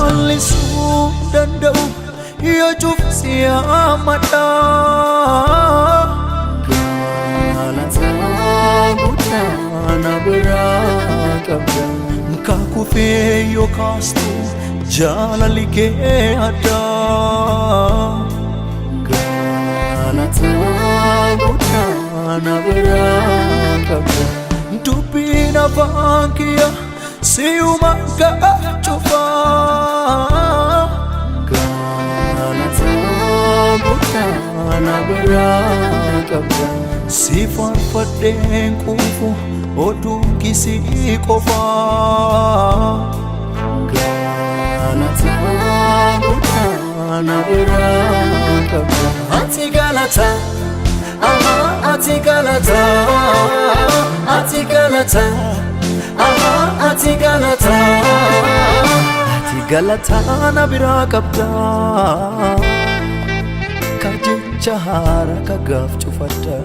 Callisuu danda'u yoo cufsi hammadha. Galata guddaa na biraa qabda. Kakufee yoo kaastu jaalalli kee addaa. Galata guddaa na biraa qabda. Dubbiin afaan kiyya si'uma ga'a cufaa. Galata guddaa na biraa qabda. Si faarfadheen quufu oduu kisii qofaa. Galata guddaa na biraa qabda. Ati galata, aha, ati galata, ati galata, aha, ati galata, ati galata na biraa qabda. Ka jecha haara ka gaaf cufadda.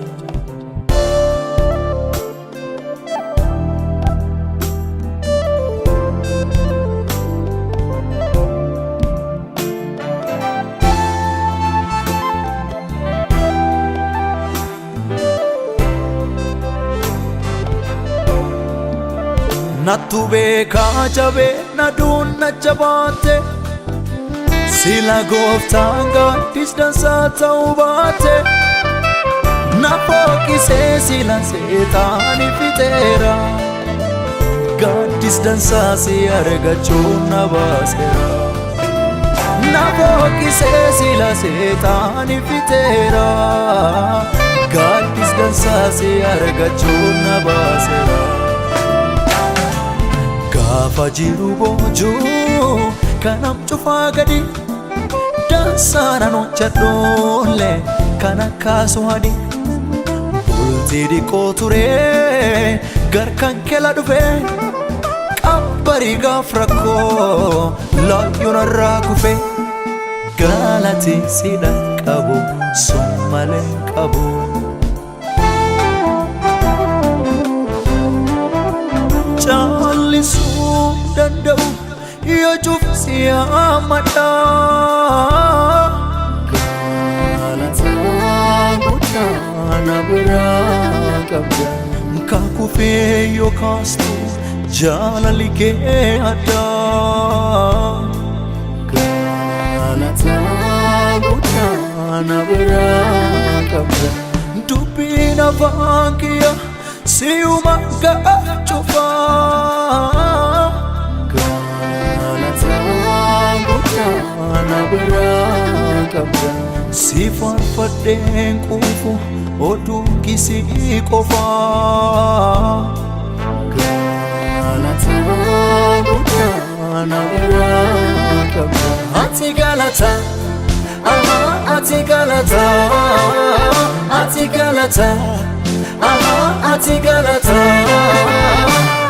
Nattu beekaa jabee na duun na jabaate, sila gooftaan gaaddis dansaa ta'uu baate, na fooqisee sila seetaani fixeera, gaaddis dansaa si argachuun na baaseera. Na fooqisee sila seetaani fixeera, gaaddis dansaa si argachuun na baaseera. Gaafa jiru boojuu kanam cufaa gadi, dansaadhaan hojjedhullee kan akkaasu hadi. Bultii dhiqoo ture garkan kela dhufe, qabbarii gaaf rakkoo laayyuun irraa kufe. Galati sidha qabu sun malee qabu. Callisuu danda'u yoo cufsi hammadha. Galata guddaa na biraa qabda. Kakufee yoo kaastu jaalalli kee addaa. Galata guddaa na biraa qabda. Dubbiin afaan kiyya si'uma ga'a cufaa. Galata guddaa na biraa qabda. Si faarfadheen quufu oduu kisii qofaa. Galata guddaa na biraa qabda. Ati galata, aha, ati galata, ati galata, aha, ati galata,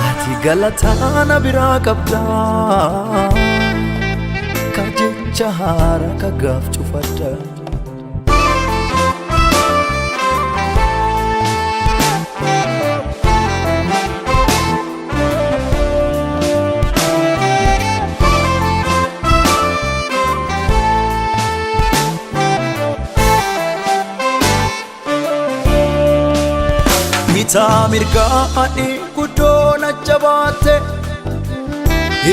ati galata na biraa qabda. Ka jecha haara ka gaaf cufadda. Bitaa mirgaa adii guddoo na jabaatte,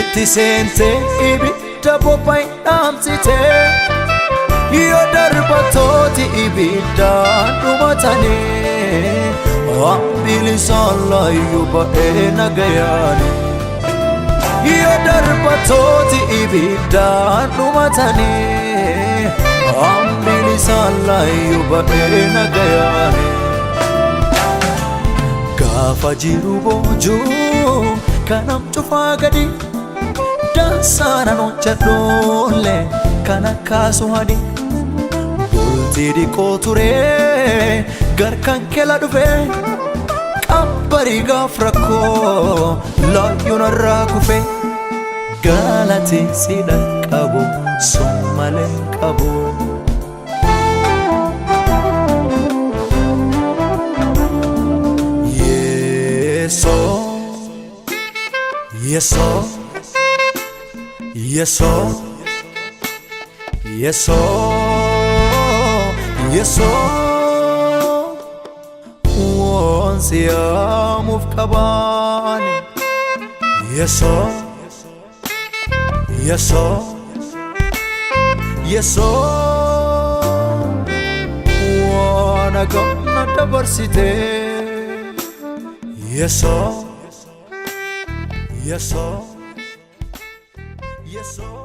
itti seente ibidda boba'e dhaamsite, yoo darbatooti ibiddaan dhumatanii, bilisaan laayyuu ba'ee nagayaani. Yoo darbatooti ibiddaan dhumatanii, bilisaan laayyuu ba'ee nagayaani. Gaafa jiru boojuu kanam cufaa gadi, dansaadhaan hojjedhullee kan akkaasu hadi. Bultii dhiqoo ture garkan kela dhufe, qabbarii gaaf rakkoo laayyuun irraa kufe. Galati sidha qabu sun malee qabu. Yeso, Yeso, Yesoo, yesoo, yesoo, wansi yaamuuf qabaani. Yesoo, yesoo, yesoo, waan agamna dabarsite. Yesoo, yesoo, yesoo.